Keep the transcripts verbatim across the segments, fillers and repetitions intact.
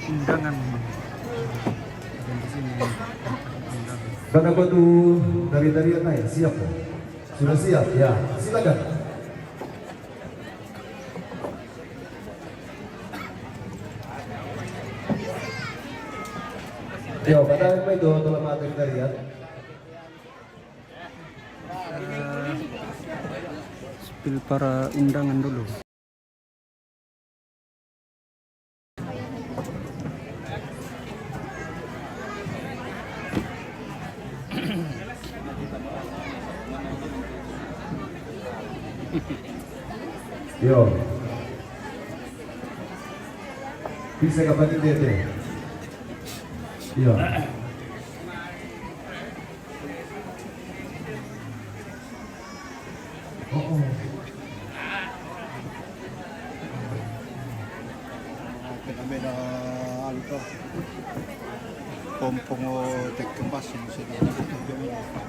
Undangan. Dan di sini undangan. Karena batu dari tarian naik, siap? Sudah siap? Ya, silakan. Yo, kata apa itu, tolong maaf dari tarian. Spill para undangan dulu. Yo. Bisa kapan ini, Tete? Yo. Oo. Beda-beda anu to. Pompong o tek kembas yang bisa dibuka.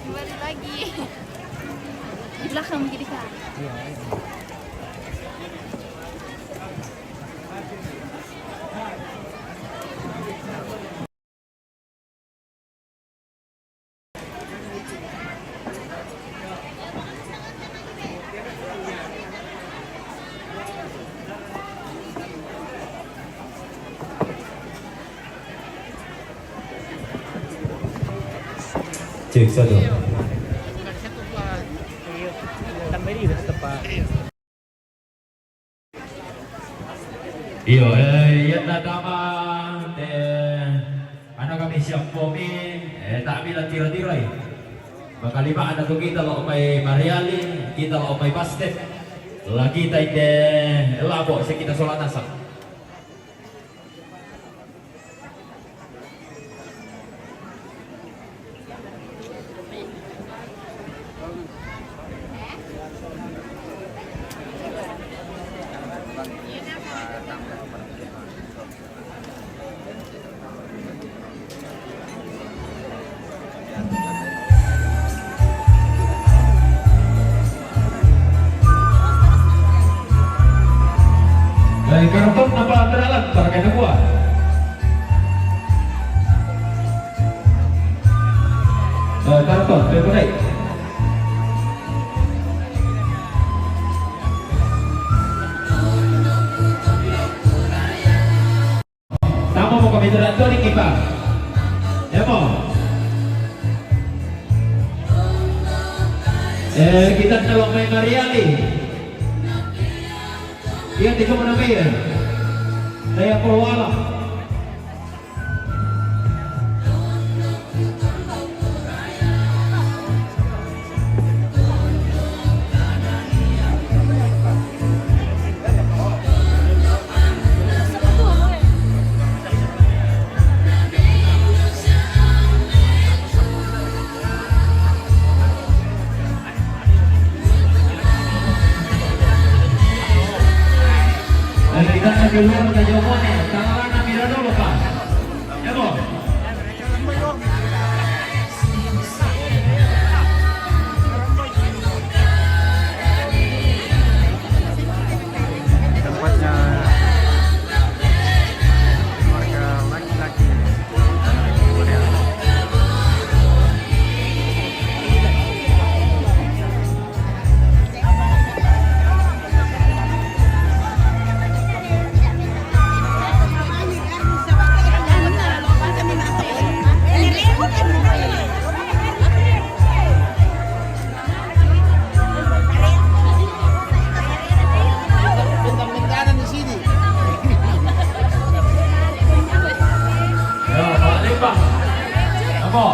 Kembali lagi. Di belakang begitu, Kak. Cek satu. Iyo, eh, yanda tama, eh, anu kami siap komi, eh, tak bilang tiro-tiro, eh. Makalima anu tu kita lo mai mariali, kita lo mai basket. Lagi kita ide labo se kita sola nasak. Eh, karton apa teralat para kena buah? Eh, karton, bebek. Tama mo kami tadi, Kipa. Ya mo. Eh, kita kalau main mariali. Iya, tiga mana ya? Saya Polwala. Dari kita ke luar ke Jomone, tangan ambil dulu, Pak. Ya, Bos. Tempatnya keluarga laki-laki. Ya, Pak Lembang. Apa?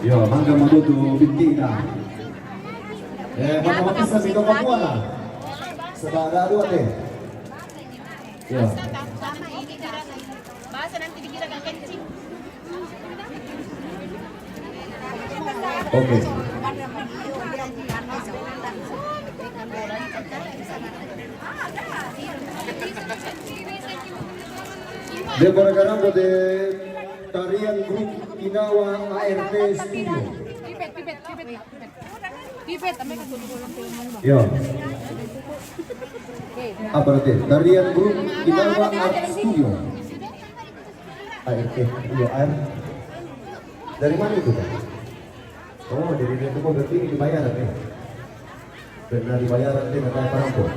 Yo, mangga mundur tu bintika. Eh, mangga makisan di Papua lah. Sebab ada dua deh. Yo. Bahasa nanti dikira kencing. Oke. Dia para karamba de tarian grup Kinawa A R T Studio. Yo. Apa nanti? Tarian grup Kinawa Art Studio. A R T, iya, A R. Dari mana itu, Pak? Oh, dari dia itu berarti dibayar, ya? Pernah dibayar, nanti datang perempuan.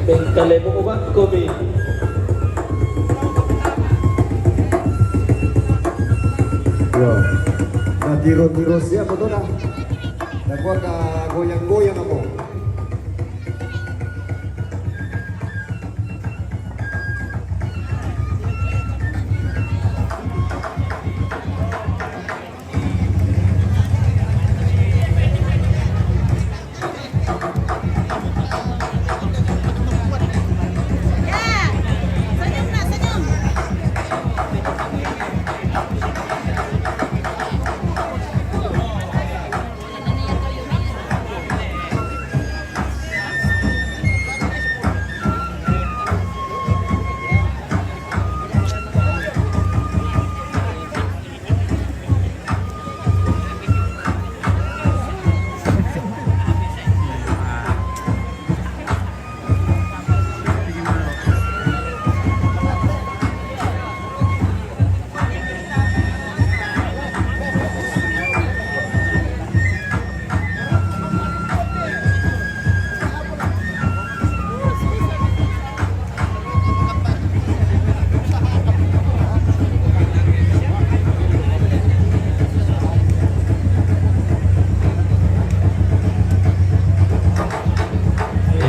Bengkale mo ba komi. Yo. Nah, tiro-tiro siapa tuh dah? Nah, gua ka goyang-goyang apa?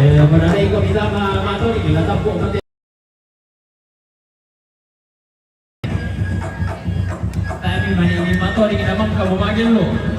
Eh, menandai kami sama Mak Tony, kita tepuk mati. Tapi mani ini Mak Tony kita mangka mau manggil lo.